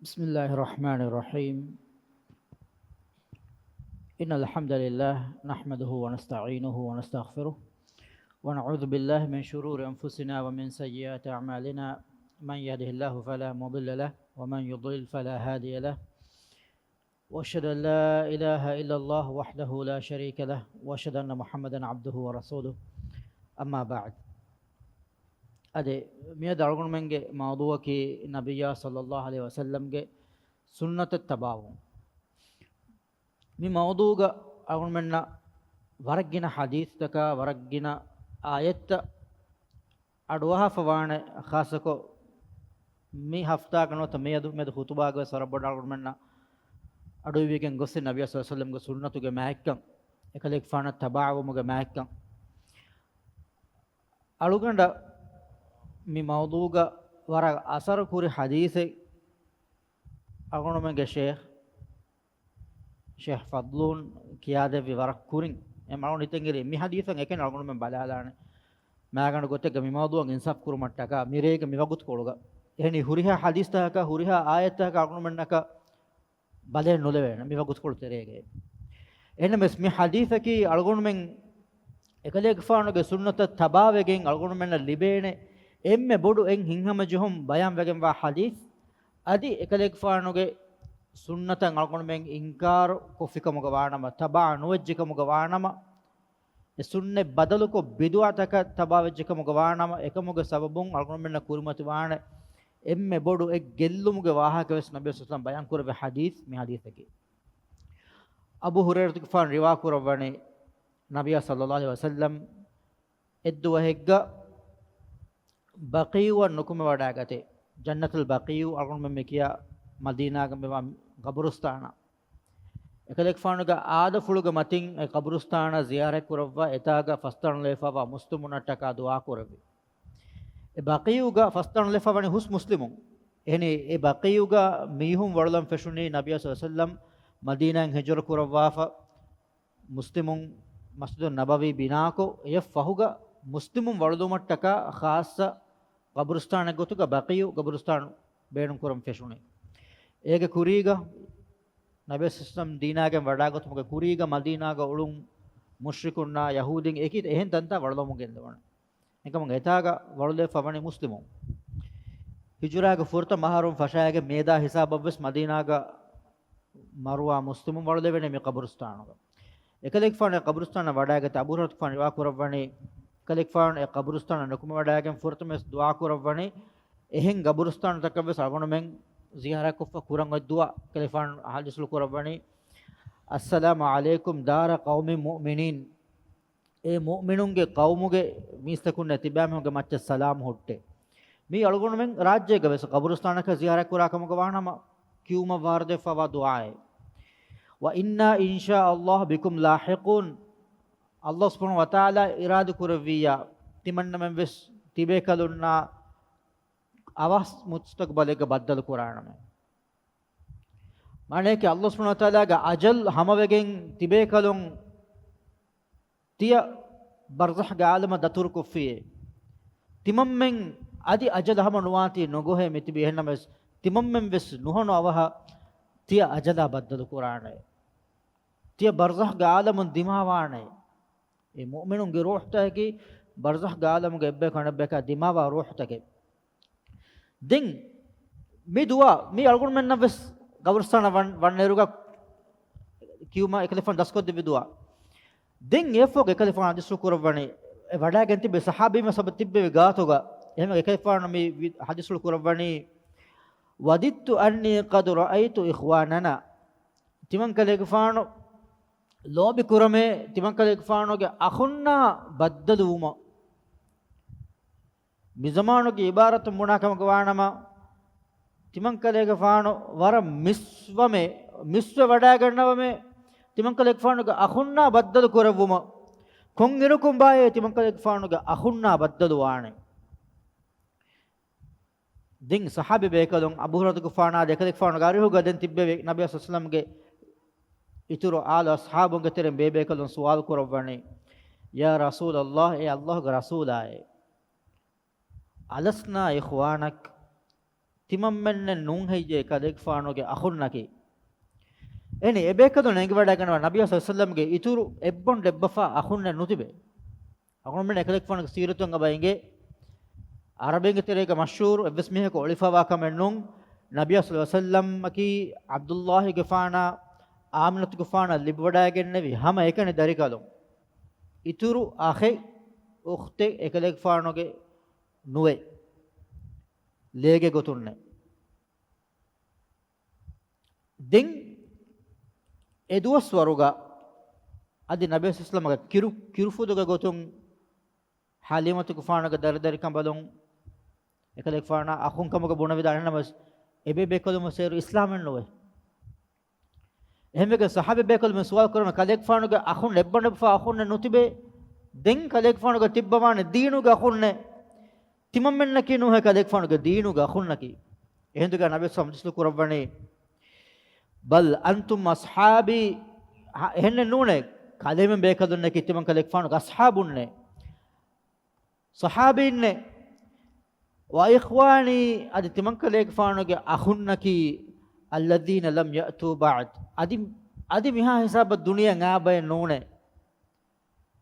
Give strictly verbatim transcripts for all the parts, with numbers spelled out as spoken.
بسم الله الرحمن الرحيم. إن الحمد لله نحمده ونستعينه ونستغفره، ونعوذ بالله من شرور أنفسنا ومن سيئات أعمالنا. من يهده الله فلا مضل له، ومن يضلل فلا هادي له. وأشهد أن لا إله إلا الله وحده لا شريك له، وأشهد أن محمدا عبده ورسوله. أما بعد. އަދި މިއަދު އަޅުގަނޑުމެންގެ މައުޟޫޢަކީ ނަބިއްޔާ ޞައްލައްލާހު ޢަލައިހި ވަސައްލަމްގެ ސުންނަތަށް ތަބާވުން. މި މައުޟޫޢުގަ އަޅުގަނޑުމެންނަށް ވަރަށް ގިނަ ޙަދީޘްތަކާ، ވަރަށް ގިނަ އާޔަތްތައް އަޑުއަހާފަ ވާނެ. ޚާއްޞަކޮށް މި ހަފްތާގަ ނުވަތަ މިއަދު، މިއަދު ޚުޠުބާގަވެސް ވަރަށް ބޮޑަށް އަޅުގަނޑުމެންނަށް އަޑުއިވިގެން ގޮސްސި ނަބިއްޔާ ޞައްލައްލާހު ޢަލައިހި ވަސައްލަމްގެ ސުންނަތުގެ މާތްކަން، އެކަލޭގެފާނަށް ތަބާވުމުގެ މާތްކަން. އަޅުގަނޑަށް މި މައުޟޫޢުގަ ވަރަށް އަސަރު ކުރި ޙަދީޘެއް އަޅުގަނޑުމެންގެ ޝޭޚް، ޝޭޚް ފަޟްލޫން ކިޔާދެއްވި ވަރަށް ކުރިން. އެ މައުޟޫޢު ނިތެންގެ މި ޙަދީޘަށް އެކަން އަޅުގަނޑުމެން ބަލާލާނެ. މާގަނޑު ގޮތެއްގަ މި މައުޟޫޢަށް އިންސާފް ކުރުމަށްޓަކާ، މިރޭގެ މި ވަގުތުކޮޅުގަ. އެހެނީ ހުރިހާ ޙަދީޘްތަކަކާ، ހުރިހާ އާޔަތްތަކަކާ އަޅުގަނޑުމެންނަކަށް ބަލައެއް ނުލެވޭނެ މި ވަގުތުކޮޅު ތެރޭގައި. އެހެންނަމަވެސް މި ޙަދީޘަކީ އަޅުގަނޑުމެން އެކަލޭގެފާނުގެ ސުންނަތަށް ތަބާވެގެން އަޅުގަނޑުމެންނަށް ލިބޭނެ އެންމެ ބޮޑު އެއް ހިތްހަމަޖެހުން ބަޔާންވެގެންވާ ޙަދީޘް. އަދި އެކަލޭގެފާނުގެ ސުންނަތަށް އަޅުގަނޑުމެން އިންކާރު ކޮށްފިކަމުގަ ވާނަމަ، ތަބާ ނުވެއްޖެކަމުގަ ވާނަމަ، އެ ސުންނަތް ބަދަލުކޮށް ބިދުޢަތަކަށް ތަބާވެއްޖެކަމުގަ ވާނަމަ، އެކަމުގެ ސަބަބުން އަޅުގަނޑުމެންނަށް ކުރިމަތިވާނެ އެންމެ ބޮޑު އެއް ގެއްލުމުގެ ވާހަކަވެސް ނަބީ ޞައްލަﷲު ޢަލައިހި ވަސައްލަމް ބަޔާންކުރެއްވި ޙަދީޘް މި ޙަދީޘަކީ. އަބޫ ހުރައިރަތުގެފާނު ރިވާކުރައްވަނީ، ނަބިއްޔާ ޞައްލަﷲު ޢަލައިހި ވަސައްލަމް އެއްދުވަހެއްގަ ބަޤީޢުއަށް ނުކުމެވަޑައިގަތޭ. ޖަންނަތުލް ބަޤީޢު އަޅުގަނޑުމެން މި ކިޔާ މަދީނާގަ މިވާ ގަބުރުސްތާނަށް. އެކަލޭގެފާނުގެ އާދަފުޅުގެ މަތިން އެ ގަބުރުސްތާނަށް ޒިޔާރަތްކުރައްވާ، އެތާގަ ފަސްދަނުލައިފައިވާ މުސްލިމުންނަށްޓަކާ ދުޢާކުރެއްވި. އެ ބަޤީޢުގަ ފަސްދަނުލައިފައިވަނީ ހުސް މުސްލިމުން. އެހެނީ އެ ބަޤީޢުގަ މީހުން ވަޅުލަން ފެށުނީ ނަބިއްޔާ ޞައްލަﷲު ޢަލައިހި ވަސައްލަމް މަދީނާއިން ހިޖުރަ ކުރައްވާފަ، މުސްލިމުން މަސްޖިދުއް ނަބަވީ ބިނާކޮށް، އެޔަށް ފަހުގަ މުސްލިމުން ވަޅުލުމަށްޓަކާ ޚާއްޞަ ގަބުރުސްތާނެއް ގޮތުގަ ބަޤީޢު ގަބުރުސްތާނު ބޭނުންކުރަން ފެށުނީ. އޭގެ ކުރީގަ ނަބީ ސައްލަމް ދީނާގެން ވަޑާގަތުމުގެ ކުރީގަ މަދީނާގަ އުޅުން މުޝްރިކުންނާ ޔަހޫދީން އެކި އެހެން ތަންތާ ވަޅުލަމުން ގެންދަވަން. އެކަމުން އެތާގަ ވަޅުލެވިފަ ވަނީ މުސްލިމުން. ހިޖުރާގެ ފުރަތަމަ އަހަރުން ފަށާގެން މިއަދާ ހިސާބަށްވެސް މަދީނާގަ މަރުވާ މުސްލިމުން ވަޅުލެވޭނެ މި ޤަބުރުސްތާނުގަ. އެކަލޭގެފާނު އެ ޤަބުރުސްތާނަށް ވަޑާގަތީ އަބޫ ހުރައިރަތުގެފާނު ރިވާ ކުރައްވަނީ، އެކަލޭގެފާނު އެ ޤަބުރުސްތާނަށް ނުކުމެވަޑައިގެން ފުރަތަމަވެސް ދުޢާ ކުރައްވަނީ، އެހެން ޤަބުރުސްތާނުތަކަށްވެސް އަޅުގަނޑުމެން ޒިޔާރަތްކޮށްފަ ކުރަން އޮތް ދުޢާ. އެކަލޭގެފާނު ޙަދީޘްފުޅު ކުރައްވަނީ، "السلام عليكم دار قوم مؤمنين." އޭ މުއުމިނުންގެ ޤައުމުގެ މީސްތަކުންނޭ ތިބާމީހުންގެ މައްޗަށް ސަލާމް ހުއްޓޭ. މީ އަޅުގަނޑުމެން ރާއްޖޭގަވެސް ޤަބުރުސްތާނަކަށް ޒިޔާރަތްކުރާ ކަމުގަ ވާނަމަ ކިޔުމަށް ވާރުދެވިފައިވާ ދުޢާއެއް. "وإنا إن شاء الله بكم لاحقون." ﷲ ސުބްޙާނަހޫ ވަތަޢާލާ އިރާދަކުރެއްވިއްޔާ، ތިމަންނަމެންވެސް ތިބޭކަލުންނާ އަވަހަށް މުސްތަޤުބަލެއްގަ ބައްދަލުކުރާނަމޭ. މާނަޔަކީ، ﷲ ސުބްޙާނަހޫ ވަތަޢާލާގެ އަޖަލް ހަމަވެގެން ތިބޭކަލުން ތިޔަ ބަރްޒަޚްގެ ޢާލަމަށް ދަތުރުކޮށްފިއޭ. ތިމަންމެން އަދި އަޖަލަށް ހަމަ ނުވާތީ ނުގޮހޭ މިތިބީ. އެހެންނަމަވެސް، ތިމަންމެންވެސް ނުހަނު އަވަހަށް ތިޔަ އަޖަލާ ބައްދަލުކުރާނެ. ތިޔަ ބަރްޒަޚްގެ ޢާލަމުން ދިމާވާނެ. އެ މުއުމިނުންގެ ރޫޙުތަކަކީ ބަރްޒަޚްގެ ޢާލަމުގެ އެއްބަޔަކު އަނެއްބަޔަކާ ދިމާވާ ރޫޙުތަކެއް. ދެން މި ދުޢާ، މި އަޅުގަނޑުމެންނަށްވެސް ޤަބުރުސްތާނަށް ވަން، ވަންނައިރުގަ ކިޔުމަށް އެކަލޭގެފާނު ދަސްކޮށްދެއްވި ދުޢާ. ދެން އެއަށްފަހު އެކަލޭގެފާނު ޙަދީޘްފުޅު ކުރައްވަނީ، އެ ވަޑައިގެން ތިބި ޞަޙާބީން ސަބަ ތިއްބެވި ގާތުގަ. އެހެންވެ އެކަލޭގެފާނު މި ވި، ޙަދީޘްފުޅު ކުރައްވަނީ، "وددت أني قد رأيت إخواننا." ތިމަން ކަލޭގެފާނު ލޯބި ކުރަމޭ، ތިމަން ކަލޭގެފާނުގެ އަޚުންނާ ބައްދަލުވުމަށް. މިޒަމާނުގެ ޢިބާރަތުން ބުނާ ކަމަކަށް ވާނަމަ، ތިމަން ކަލޭގެފާނު ވަރަށް މިސްވަމޭ، މިސްވެ ވަޑައިގަންނަވަމޭ، ތިމަން ކަލޭގެފާނުގެ އަޚުންނާ ބައްދަލު ކުރެއްވުމަށް. ކޮންއިރަކުން ބާއޭ ތިމަން ކަލޭގެފާނުގެ އަޚުންނާ ބައްދަލު ވާނެ؟ ދެން ޞަޙާބީ ބޭކަލުން އަބޫ ހުރައިރަތުގެފާނާ އެކަލޭގެފާނުގެ އަރިހުގަ ދެން ތިއްބެވި ނަބީ ޞައްލަﷲު ޢަލައިހި ވަސައްލަމްގެ އިތުރު އާލު އަޞްޙާބުންގެ ތެރެއިން ބޭބޭކަލުން ސުވާލު ކުރައްވަނީ، "يا رسول الله، އޭ ﷲގެ ރަސޫލާއޭ، ألسنا إخوانك؟" ތިމަންމެންނެއް ނޫން ހެއްޔޭ ކަލޭގެފާނުގެ އަޚުންނަކީ. އެހެނީ އެބޭކަލުން އެނގިވަޑައިގަންނަވާ ނަބީ ސައްލަމްގެ އިތުރު އެއްބޮނޑެއްބަފާ އަޚުންނެއް ނުތިބޭ. އަޅުގަނޑުމެން އެކަލޭގެފާނުގެ ސީރަތުން އަބަ އެނގޭ، އަރަބިންގެ ތެރޭގަ މަޝްހޫރު އެއްވެސް މީހަކު އޮޅިފަވާ ކަމެއް ނޫން، ނަބީ ސައްލަމަކީ ޢަބްދުﷲގެފާނާ އާމިނަތުގެފާނާ ލިބިވަޑައިގެންނެވި ހަމަ އެކަނި ދަރިކަލުން. އިތުރު އަޚެއް އުޚްތެއް އެކަލޭގެފާނުގެ ނުވޭ. ލޭގެ ގޮތުންނެ. ދެން އެ ދުވަސްވަރުގަ އަދި ނަބީ ސައްލަމަގެ ކިރު، ކިރުފުދުގެ ގޮތުން ޙަލީމަތުގެފާނުގެ ދަރިދަރިކަނބަލުން އެކަލޭގެފާނާ އަޚުން ކަމުގަ ބުނެވިދާނެ ނަމަވެސް، އެބޭބޭކަލުން ވެސް އޭރު އިސްލާމެއް ނުވޭ. އެހެންވެގެން ޞަޙާބީ ބޭކަލުން ސުވާލު ކުރަމުން ކަލޭގެފާނުގެ އަޚުން އެއްބަނޑެއްބަފާ އަޚުންނެއް ނުތިބޭ. ދެން ކަލޭގެފާނުގެ ތިއްބަވާނެ ދީނުގެ އަޚުންނެއް. ތިމަންމެންނަކީ ނޫހޭ ކަލޭގެފާނުގެ ދީނުގެ އަޚުންނަކީ. އެހިނދުގަ ނަބީ ސަމް ދިސްލު ކުރައްވަނީ، "بل أنتم أصحابي." އެހެންނެއް ނޫނޭ، ކަލޭމެން ބޭކަލުންނަކީ ތިމަން ކަލޭގެފާނުގެ އަޞްޙާބުންނޭ. ޞަޙާބީންނޭ. "وإخواني." އަދި ތިމަން ކަލޭގެފާނުގެ އަޚުންނަކީ، "الذين لم يأتوا بعد." އަދި، އަދި މިހާ ހިސާބަށް ދުނިޔެ އާބައެއް ނޫނޭ.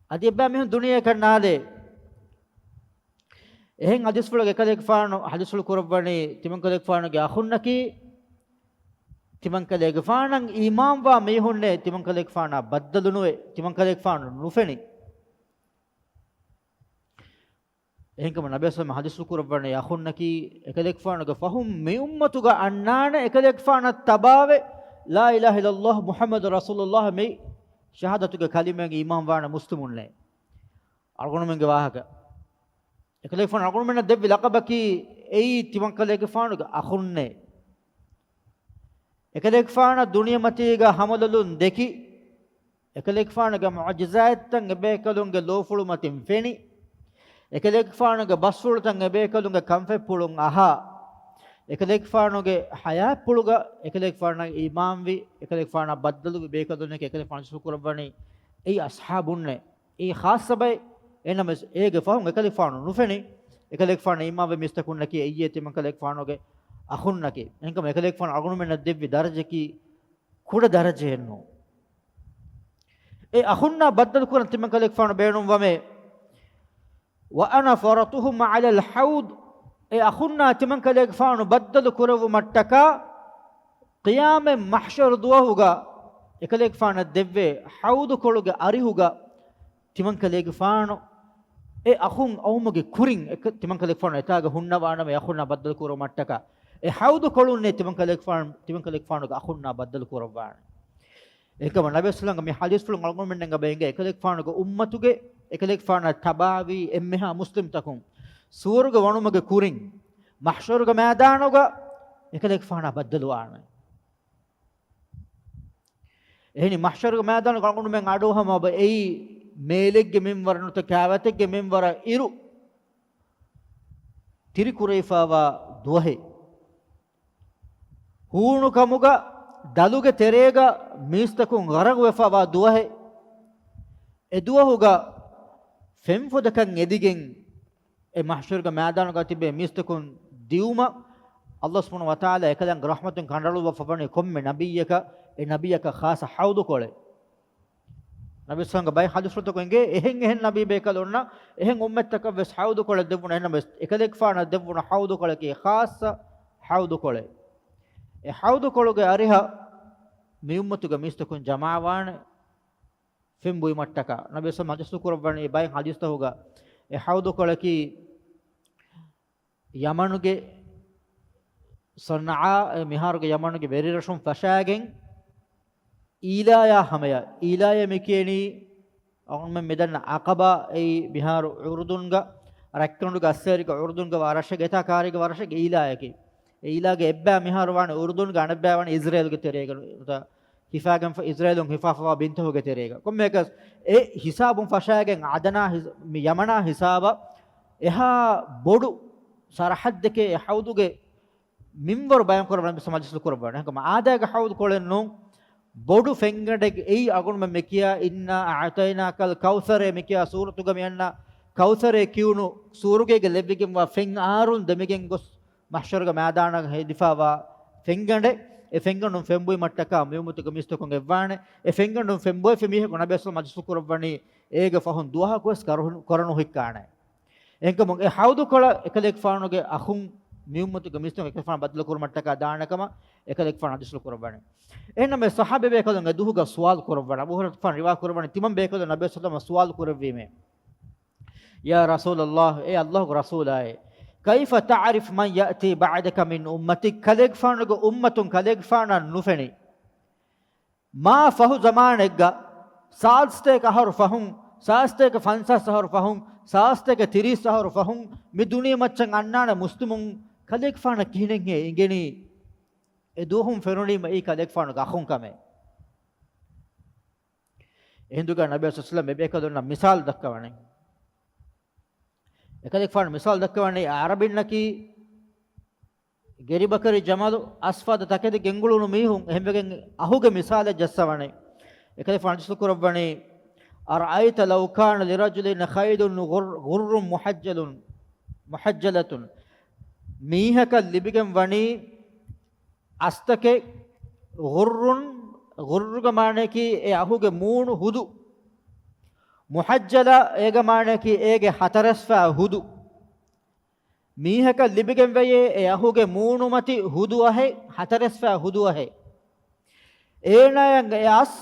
އަދި އެއްބައި މީހުން ދުނިޔެއަކަށް ނާދޭ. އެހެން ޙަދީޘްފުޅުގެ އެކަލޭގެފާނު ޙަދީޘްފުޅު ކުރައްވަނީ، ތިމަން ކަލޭގެފާނުގެ އަޚުންނަކީ، ތިމަން ކަލޭގެފާނަށް އީމާންވާ މީހުންނޭ، ތިމަން ކަލޭގެފާނާ ބައްދަލު ނުވޭ، ތިމަން ކަލޭގެފާނު ނުފެނި. އެހެންކަމުން ނަބީ ސައްލަމަ ޙަދީޘްފުޅު ކުރައްވަނީ އަޚުންނަކީ، އެކަލޭގެފާނުގެ ފަހުން މި އުއްމަތުގަ އަންނާނެ އެކަލޭގެފާނަށް ތަބާވެ، لا إله إلا الله محمد رسول الله މި ޝަހާދަތުގެ ކަލިމައިން އީމާންވާނެ މުސްލިމުންނޭ. އަޅުގަނޑުމެންގެ ވާހަކަ. އެކަލޭގެފާނު އަޅުގަނޑުމެންނަށް ދެއްވި ލަޤަބަކީ އެއީ ތިމަންކަލޭގެފާނުގެ އަޚުންނޭ. އެކަލޭގެފާނަށް ދުނިޔެމަތީގަ ހަމަލޮލުން ދެކި، އެކަލޭގެފާނުގެ މުޢުޖިޒާތްތައް އެބޭކަލުންގެ ލޯފުޅު މަތިން ފެނި، އެކަލޭގެފާނުގެ ބަސްފުޅުތައް އެބޭކަލުންގެ ކަންފަތްޕުޅުން އަހާ، އެކަލޭގެފާނުގެ ޙަޔާތްޕުޅުގަ އެކަލޭގެފާނަށް އީމާންވި، އެކަލޭގެފާނާ ބައްދަލުވި ބޭކަލުންނެކޭ އެކަލޭގެފާނު ޝުކުރު ކުރައްވަނީ. އެއީ އަޞްޙާބުންނޭ. އެއީ ޚާއްޞަ ބައެއް. އެހެންނަމަވެސް އޭގެ ފަހުން އެކަލޭގެފާނު ނުފެނި، އެކަލޭގެފާނަށް އީމާންވި މީސްތަކުންނަކީ އެއީ ތިމަންކަލޭގެފާނުގެ އަޚުންނަކީ. އެހެންކަމުން އެކަލޭގެފާނު އަޅުގަނޑުމެންނަށް ދެއްވި ދަރަޖައަކީ ކުޑަ ދަރަޖައެއް ނޫން. އެ އަޚުންނާ ބައްދަލު ކުރަން ތިމަންކަލޭގެފާނު ބޭނުންވަމޭ. وأنا فرطهم على الحوض. އެ އަޚުންނާ ތިމަންކަލޭގެފާނު ބައްދަލު ކުރެއްވުމަށްޓަކާ، ޤިޔާމަތް މަޙްޝަރު ދުވަހުގަ އެކަލޭގެފާނަށް ދެއްވޭ ޙައުޟުކޮޅުގެ އަރިހުގަ ތިމަންކަލޭގެފާނު އެ އަޚުން އައުމުގެ ކުރިން އެ ތިމަންކަލޭގެފާނު އެތާގަ ހުންނަވާނަމޭ އަޚުންނާ ބައްދަލު ކުރުމަށްޓަކާ. އެ ޙައުޟުކޮޅުންނޭ ތިމަންކަލޭގެފާނު، ތިމަންކަލޭގެފާނުގެ އަޚުންނާ ބައްދަލު ކުރައްވާނެ. އެކަމަ ނަބީ ސައްލަމްގެ މި ޙަދީޘްފުޅުން އަޅުގަނޑުމެންނަށް އެނގޭ އެކަލޭގެފާނުގެ އުއްމަތުގެ އެކަލޭގެފާނާ ތަބާވީ އެންމެހާ މުސްލިމްތަކުން ސުވަރުގެ ވަނުމުގެ ކުރިން މަޙްޝަރުގެ މައިދާނުގަ އެކަލޭގެފާނާ ބައްދަލުވާނެ. އެހެނީ މަޙްޝަރުގެ މައިދާނުގަ އަޅުގަނޑުމެން އަޑުއަހަމަ އެއީ މޭލެއްގެ މިންވަރަށް ނުތަ ކާވަތެއްގެ މިންވަރަށް އިރު ތިރިކުރެވިފައިވާ ދުވަހެއް. ހޫނުކަމުގަ ދަލުގެ ތެރޭގަ މީސްތަކުން ޣަރަޤުވެފައިވާ ދުވަހެއް. އެ ދުވަހުގަ ފެންފުދަކަށް އެދިގެން އެ މަޙްޝަރުގެ މައިދާނުގަ ތިބޭ މީސްތަކުން ދިއުމަށް ﷲ ސުބްޙާނަހޫ ވަތަޢާލާ އެކަލާނގެ ރަޙްމަތުން ކަނޑައަޅުއްވާފަވަނީ ކޮންމެ ނަބިއްޔަކަށް، އެ ނަބިއްޔަކަށް ޚާއްޞަ ޙައުޟުކޮޅެއް. ނަބީ ސައްލަމްގެ ބައެއް ޙަދީޘްފުޅުތަކުން އެނގޭ، އެހެން އެހެން ނަބީ ބޭކަލުންނަށް އެހެން އުއްމަތްތަކަށް ވެސް ޙައުޟުކޮޅެއް ދެއްވުނު. އެހެންނަމަވެސް، އެކަލޭގެފާނަށް ދެއްވުނު ޙައުޟުކޮޅަކީ ޚާއްޞަ ޙައުޟުކޮޅެއް. އެ ޙައުޟުކޮޅުގެ އަރިހަށް މި އުއްމަތުގެ މީސްތަކުން ޖަމާވާނެ ފެން ބުއިމަށްޓަކާ. ނަބީ ސައްލަމް ޙަދީޘް ކުރައްވަނީ ބައެއް ޙަދީޘްތަކުގަ އެ ޙައުޟުކޮޅަކީ ޔަމަނުގެ ޞަންޢާ، މިހާރުގެ ޔަމަނުގެ ވެރިރަށުން ފަށާގެން އީލާޔާ ހަމަޔަށް، އީލާޔަށް މި ކިޔަނީ އަޅުގަނޑުމެން މިދަންނަ ޢަޤަބާ، އެއީ މިހާރު އުރުދުންގަ ރަށްކަނޑުގެ އައްސޭރިގެ އުރުދުންގަ ވާ ރަށެއްގެ އެތާ ކާރީގެ ވާ ރަށެއްގެ އީލާޔަކީ. އެ އީލާގެ އެއްބައި މިހާރު ވާނެ އުރުދުންގަ، އަނެއްބައި ވާނެ އިޒްރޭލްގެ ތެރޭގަ. ހިފާގެންފަ، އިޒްރޭލުން ހިފާފަވާ ބިންތަކުގެ ތެރޭގަ. ކޮންމެއަކަސް އެ ހިސާބުން ފަށާގެން ޢަދަނާ ހިސ-، މި ޔަމަނާ ހިސާބަށް އެހާ ބޮޑު ސަރަޙައްދެކޭ އެ ޙައުޟުގެ މިންވަރު ބަޔާން ކުރައްވާނެ މި ސަމާޖަސް ކުރައްވާނެ. ހަނގަމަ އާދައިގެ ޙައުޟު ކޮޅެއް ނޫން، ބޮޑު ފެންގަނޑެއް އެއީ އަގުންމެ މިކިޔާ إنا أعطيناك الكوثر އޭ މިކިޔާ ސޫރަތުގަ މިއަންނަ ކައުސަރޭ ކިޔުނު ސޫރުގޭގެ ލެއްވިގެންވާ ފެން އާރުން ދެމިގެން ގޮސް މަޙްޝަރުގެ މައިދާނަށް ހެދިފައިވާ ފެންގަނޑެއް، އެ ފެންގަނޑުން ފެންބުއިމަށްޓަކާ މިއުއްމަތުގެ މީސްތަކުން އެއްވާނެ. އެ ފެންގަނޑުން ފެންބޮއެފި މީހަކު ނަބީ ސައްލަމް އަދިސު ކުރައްވަނީ އޭގެ ފަހުން ދުވަހަކުވެސް ކަރު-، ކޮރަނުހިއްކާނެ. އެހެންކަމުން އެ ޙައުޟުކޮޅަށް އެކަލޭގެފާނުގެ އަޚުން މިއުއްމަތުގެ މީސްތަކުން އެކަލޭގެފާނު ބައްދަލުކުރުމަށްޓަކާ ދާނެކަމަށް އެކަލޭގެފާނު އަދިސު ކުރައްވަނީ. އެހެންނަމަވެސް ޞަޙާބީ ބޭކަލުން އެ ދުވަހުގަ ސުވާލު ކުރައްވަނީ. އަބޫ ހުރައިރާ ރިވާ ކުރައްވަނީ ތިމަން ބޭކަލުން ނަބީ ސައްލަމް ސުވާލު ކުރެއްވީމޭ. يا رسول الله، އޭ ﷲގެ ރަސޫލާއޭ، كيف تعرف من يأتي بعدك من أمتك؟ ކަލޭގެފާނުގެ އުއްމަތުން ކަލޭގެފާނަށް ނުފެނި. މާ ފަހު ޒަމާނެއްގަ، ސާދަސްތޭކަ އަހަރު ފަހުން، ސާދަސްތޭކަ ފަންސާސް އަހަރު ފަހުން، ސާދަސްތޭކަ ތިރީސް އަހަރު ފަހުން، މި ދުނިޔެ މައްޗަށް އަންނާނެ މުސްލިމުން ކަލޭގެފާނަށް ކިހިނެއްހޭ އިނގެނީ؟ އެ ދުވަހުން ފެނުނީމަ އެއީ ކަލޭގެފާނުގެ އަޚުން ކަމެއް. އެހިނދުގަ ނަބީ ސައްލަމް އެބޭކަލުންނަށް މިސާލު ދައްކަވަނީ. އެކަލޭގެފާނު މިސާލު ދައްކަވަނީ އަރަބިންނަކީ ގެރިބަކަރި ޖަމަލު އަސްފަދަ ތަކެތި ގެންގުޅުނު މީހުން އެހެންވެގެން އަހުގެ މިސާލެއް ޖައްސަވަނީ. އެކަލޭގެފާނު އަދިސު ކުރައްވަނީ، أرأيت لو كان لرجل خيل غر، غر محجل، محجلة، މީހަކަށް ލިބިގެން ވަނީ އަސްތަކެއް، ޣުއްރުން، ޣުއްރުގެ މާނަޔަކީ އެ އަހުގެ މޫނު ހުދު، މުޙައްޖަލަ އޭގެ މާނަޔަކީ އޭގެ ހަތަރެސްފަ ހުދު. މީހަކަށް ލިބިގެންވެޔޭ އެ އަހުގެ މޫނުމަތި ހުދު އަހެއް، ހަތަރެސްފަ ހުދު އަހެއް. އޭނާޔަށް އެ އަސް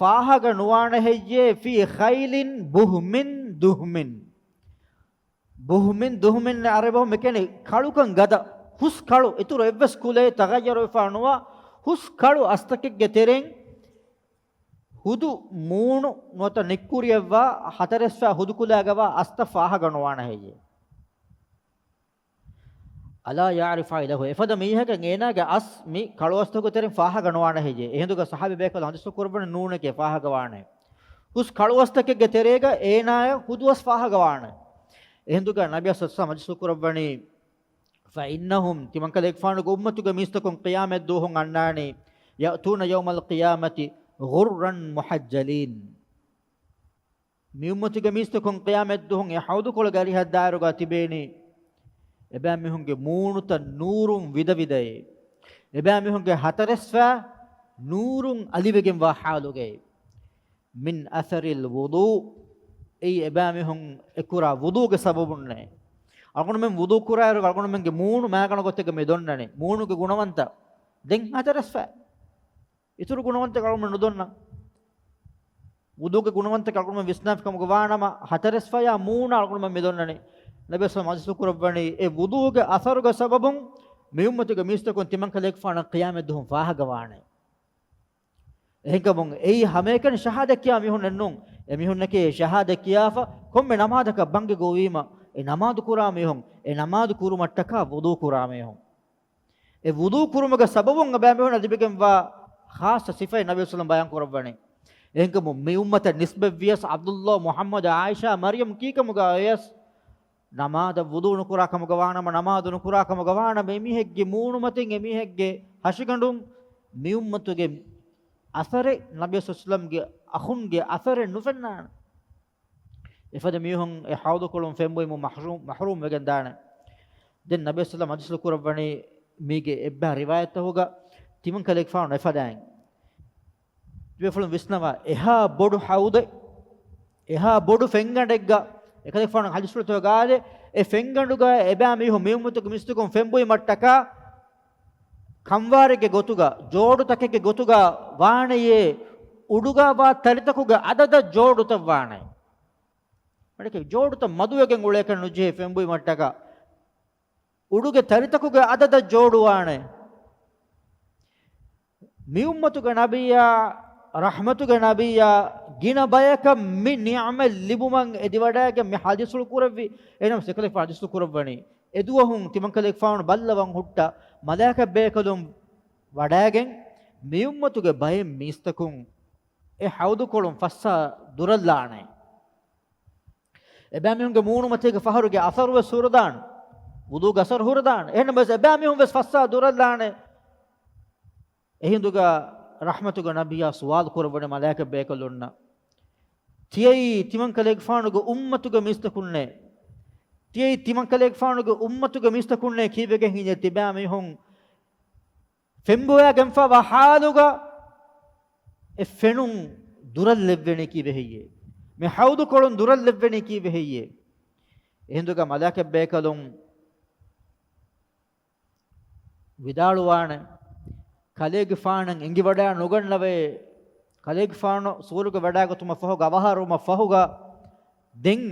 ފާހަގަ ނުވާނެ ހެއްޔޭ؟ في خيل بهم دهم. ބުހުމިން ދުހުމިން އަރަބި ބަހުން މިކިޔަނީ ކަޅުކަން ގަދަ، ހުސް ކަޅު، އިތުރު އެއްވެސް ކުލައެއް ތަޣައްޔަރުވެފަ ނުވާ ހުސް ކަޅު އަސްތަކެއްގެ ތެރެއިން ހުދު މޫނު ނުވަތަ ނިއްކުރިއެއްވާ ހަތަރެސްފަ ހުދު ކުލައިގަވާ އަސްތައް ފާހަގަ ނުވާނެ ހެއްޔޭ؟ ألا يعرف خيله، އެފަދަ މީހަކަށް އޭނާގެ އަސް މި ކަޅު އަސްތަކުގެ ތެރެއިން ފާހަގަ ނުވާނެ ހެއްޔޭ؟ އެހިނދުގަ ޞަޙާބީ ބޭކަލުން ހަދީސް ކުރައްވަނީ ނޫނެކޭ ފާހަގަ ވާނެ. ހުސް ކަޅު އަސްތަކެއްގެ ތެރޭގަ އޭނާޔަށް ހުދު އަސް ފާހަގަ ވާނެ. އެހިނދުގަ ނަބީ ސައްލަﷲު ޢަލައިހި ވަސައްލަމަ ޙަދީޘް ކުރައްވަނީ، فإنهم، ތިމަންކަލޭގެފާނުގެ އުއްމަތުގެ މީސްތަކުން ޤިޔާމަތް ދުވަހުން އަންނާނީ، يأتون يوم القيامة غرا محجلين. މި އުއްމަތުގެ މީސްތަކުން ޤިޔާމަތް ދުވަހުން އެ ޙައުޟުކޮޅުގެ އަރިހަށް ދާއިރުގަ ތިބޭނީ، އެބައިމީހުންގެ މޫނުތައް ނޫރުން ވިދަވިދައޭ. އެބައިމީހުންގެ ހަތަރެސްފަ ނޫރުން އަލިވެގެންވާ ޙާލުގައޭ. من أثر الوضوء، އެއީ އެބައިމީހުން އެކުރާ ވުޟޫގެ ސަބަބުންނޭ. އަޅުގަނޑުމެން ވުޟޫ ކުރާއިރު އަޅުގަނޑުމެންގެ މޫނު މާގަނޑު ގޮތެއްގަ މި ދޮންނަނީ. މޫނުގެ ގުނަވަންތަ ދެން ހަތަރެސްފަ. އިތުރު ގުނަވަންތަކަށް އަޅުގަނޑުމެން ނުދޮންނަ. ވުޟޫގެ ގުނަވަންތަކަށް އަޅުގަނޑުމެން ވިސްނާފި ކަމުގަ ވާނަމަ، ހަތަރެސްފަޔާ މޫނަށް އަޅުގަނޑުމެން މި ދޮންނަނީ. ނަބީ ސައްލަﷲު ޢަލައިހި ވަސައްލަމަ ޙަދީޘް ކުރައްވަނީ، އެ ވުޟޫގެ އަސަރުގެ ސަބަބުން މި އުއްމަތުގެ މީސްތަކުން ތިމަންކަލޭގެފާނަށް ޤިޔާމަތް ދުވަހުން ފާހަގަވާނެ. އެހެންކަމުން އެއީ ހަމައެކަނި ޝަހާދަތް ކިޔާ މީހުންނެއް ނޫން. އެ މީހުންނަކީ ޝަހާދަތް ކިޔާފަ ކޮންމެ ނަމާދަކަށް ބަންގި ގޮވީމަ، އެ ނަމާދު ކުރާ މީހުން، އެ ނަމާދު ކުރުމަށްޓަކާ ވުޟޫ ކުރާ މީހުން. އެ ވުޟޫ ކުރުމުގެ ސަބަބުން އެބައިމީހުންނަށް ލިބިގެންވާ ޚާއްޞަ ސިފައެއް ނަބީ ސައްލަﷲު ޢަލައިހި ވަސައްލަމަ ބަޔާން ކުރައްވަނީ. އެހެންކަމުން މި އުއްމަތަށް ނިސްބަތްވިޔަސް ޢަބްދުﷲ، މުޙައްމަދު، ޢާއިޝާ، މަރްޔަމް ކީކަމުގަ އަޔަސް ނަމާދަށް ވުޟޫ ނުކުރާ ކަމުގަ ވާނަމަ، ނަމާދު ނުކުރާ ކަމުގަ ވާނަމަ، އެމީހެއްގެ މޫނުމަތިން، އެމީހެއްގެ ހަށިގަނޑުން މި އުއްމަތުގެ އަސަރެއް، ނަބީ ސައްލަﷲު ޢަލައިހި ވަސައްލަމަގެ އަޚުންގެ އަސަރެއް ނުފެންނާނެ. އެފަދަ މީހުން އެ ޙައުޟުކޮޅުން ފެންބުއިމުން މަޙްރޫމް، މަޙްރޫމް ވެގެންދާނެ. ދެން ނަބީ ސައްލަﷲު ޢަލައިހި ވަސައްލަމަ ޙަދީޘް ކުރައްވަނީ، މީގެ އެއްބައި ރިވާޔަތްތަކުގަ ތިމަންކަލޭގެފާނު އެފަދައިން. ތިބޭފުޅުން ވިސްނަވާ، އެހާ ބޮޑު ޙައުޟެއް، އެހާ ބޮޑު ފެންގަނޑެއްގަ، އެކަލޭގެފާނު ޙަދީޘްފުޅުތަކުގަ އާދެ، އެ ފެންގަނޑުގަ އެބައިމީހުން މި އުއްމަތުގެ މީސްތަކުން ފެންބުއިމަށްޓަކާ، ކަންވާރެއްގެ ގޮތުގަ، ޖޯޑުތަކެއްގެ ގޮތުގަ ވާނެޔޭ، އުޑުގަ ވާ ތަރިތަކުގެ އަދަދަށް ޖޯޑުތައް ވާނެ. މަޑެކެ ޖޯޑުތައް މަދުވެގެން އުޅޭކަށް ނުޖެހޭ ފެންބުއިމަށްޓަކާ. އުޑުގެ ތަރިތަކުގެ އަދަދަށް ޖޯޑު ވާނެ. މި އުއްމަތުގެ ނަބިއްޔާ، ރަޙްމަތުގެ ނަބިއްޔާ، ގިނަ ބަޔަކަށް މި ނިޢުމަތް ލިބުމަށް އެދިވަޑައިގެން މި ޙަދީޘްފުޅު ކުރެއްވި. އެހެނަސް އެކަލޭގެފާނު ޙަދީޘްފުޅު ކުރައްވަނީ، އެދުވަހުން ތިމަންކަލޭގެފާނު ބައްލަވަން ހުއްޓަ މަލާއިކަތް ބޭކަލުން ވަޑައިގެން، މި އުއްމަތުގެ ބައެއް މީސްތަކުން އެ ޙައުޟުކޮޅުން ފައްސާ ދުރަށްލާނެ. އެބައިމީހުންގެ މޫނުމަތީގެ ފަހަރުގެ އަސަރުވެސް ހުރެދާނެ. ވުޟޫގެ އަސަރު ހުރެދާނެ. އެހެންނަމަވެސް އެބައިމީހުންވެސް ފައްސާ ދުރަށްލާނެ. އެހިނދުގަ ރަޙްމަތުގެ ނަބިއްޔާ ސުވާލު ކުރައްވަނީ މަލާއިކަތް ބޭކަލުންނަށް، ތިޔައީ ތިމަންކަލޭގެފާނުގެ އުއްމަތުގެ މީސްތަކުންނޭ؟ އެއީ ތިމަންކަލޭގެފާނުގެ އުއްމަތުގެ މީސްތަކުންނޭ ކީއްވެގެން ހިނގޭ ތިބާމީހުން ފެންބޮވާގެންފާވާ ހާލުގަ އެ ފެނުން ދުރަށް ލެއްވެނީ ކީއްވެ ހެއްޔޭ؟ މި ހައުދުކޮޅުން ދުރަށް ލެއްވެނީ ކީއްވެ ހެއްޔޭ؟ އެހިނދުގަ މަލާކަށް ބޭކަލުން ވިދާޅުވާނެ، ކަލޭގެފާނަށް އެނގިވަޑައި ނުގަންނަވައޭ. ކަލޭގެފާނު ސުވަރުގެ ވަޑައިގަތުމަށް ފަހުގަ، އަވަހާރަވުމަށް ފަހުގަ، ދެން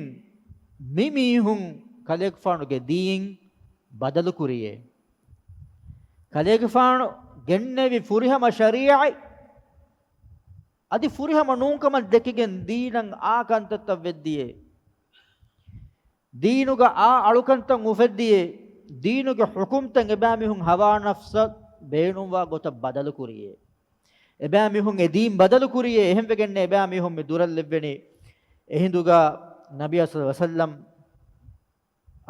މި މީހުން ކަލޭގެފާނުގެ ދީން ބަދަލުކުރިޔޭ. ކަލޭގެފާނު ގެންނެވި ފުރިހަމަ ޝަރީޢަތް އަދި ފުރިހަމަ ނޫންކަމަށް ދެކިގެން ދީނަށް އާ ކަންތައްތައް ވެއްދިޔޭ. ދީނުގަ އާ އަޅުކަންތައް އުފެއްދިޔޭ. ދީނުގެ ޙުކުމްތައް އެބައިމީހުން ހަވާ ނަފްސަށް ބޭނުންވާ ގޮތަށް ބަދަލުކުރިޔޭ. އެބައިމީހުން އެ ދީން ބަދަލުކުރިޔޭ. އެހެންވެގެންނޭ އެބައިމީހުން މި ދުރަށް ލެއްވެނީ. އެހިނދުގަ ނަބިއްޔާ ޞައްލަﷲު ޢަލައިހި ވަސައްލަމް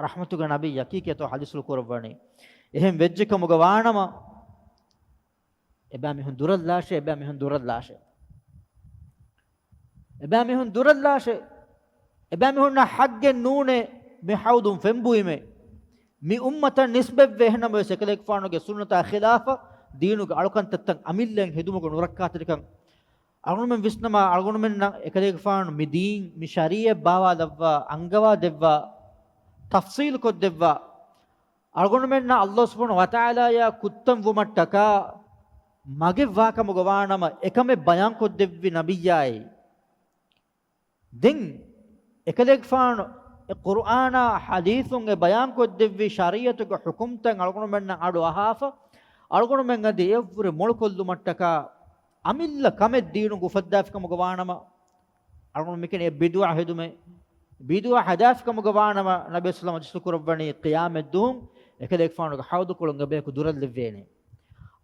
ރަޙްމަތުގެ ނަބީ ޔަޤީން އެތޯ ޙަދީޘްފުޅު ކުރައްވަނީ. އެހެން ވެއްޖެ ކަމުގަ ވާނަމަ، އެބައިމީހުން ދުރަށްލާށޭ، އެބައިމީހުން ދުރަށްލާށޭ. އެބައިމީހުން ދުރަށްލާށޭ. އެބައިމީހުންނަށް ޙައްޤެއް ނޫނޭ މި ޙައުދުން ފެންބުއިމޭ. މި އުއްމަތަށް ނިސްބަތްވެ އެހެންނަމަވެސް އެކަލޭގެފާނުގެ ސުންނަތާ ޚިލާފަށް ދީނުގެ އަޅުކަންތައްތައް އަމިއްލައިން ހެދުމުގެ ނުރައްކާތެރިކަން އަޅުގަނޑުމެން ވިސްނަމާ، އަޅުގަނޑުމެންނަށް އެކަލޭގެފާނު މި ދީން، މި ޝަރީޢަތް ބާވާލައްވާ، އަންގަވާ ދެއްވާ، ތަފްޞީލު ކޮށްދެއްވާ، އަޅުގަނޑުމެންނަށް ﷲ ސުބްޙާނަހޫ ވަތަޢާލާޔާ ކުއްތަން ވުމަށްޓަކާ މަގެއް ވާކަމުގަ ވާނަމަ، އެކަމެއް ބަޔާންކޮށްދެއްވި ނަބިއްޔާއޭ. ދެން އެކަލޭގެފާނު އެ ޤުރުއާނާ ޙަދީޘުން އެ ބަޔާންކޮށްދެއްވި ޝަރީޢަތުގެ ޙުކުމްތައް އަޅުގަނޑުމެންނަށް އަޑު އަހާފަ، އަޅުގަނޑުމެން އަދި އެއަށްވުރެ މޮޅުކޮށްލުމަށްޓަކާ އަމިއްލަ ކަމެއް ދީނުގަ އުފައްދާފިކަމުގަ ވާނަމަ، އަޅުގަނޑު މިކަނި އެ ބިދުޢަ ހެދުމެއް، ބިދުޢަ ހަދާފިކަމުގަ ވާނަމަ، ނަބީ ޞައްލަﷲު ޢަލައިހި ވަސައްލަމަ ޙަދީޘްފުޅު ކުރައްވަނީ، ޤިޔާމަތްދުވަހު އެކަލޭގެފާނުގެ ޙައުދުކޮޅުން އެބަޔަކު ދުރަށްލެއްވޭނެ.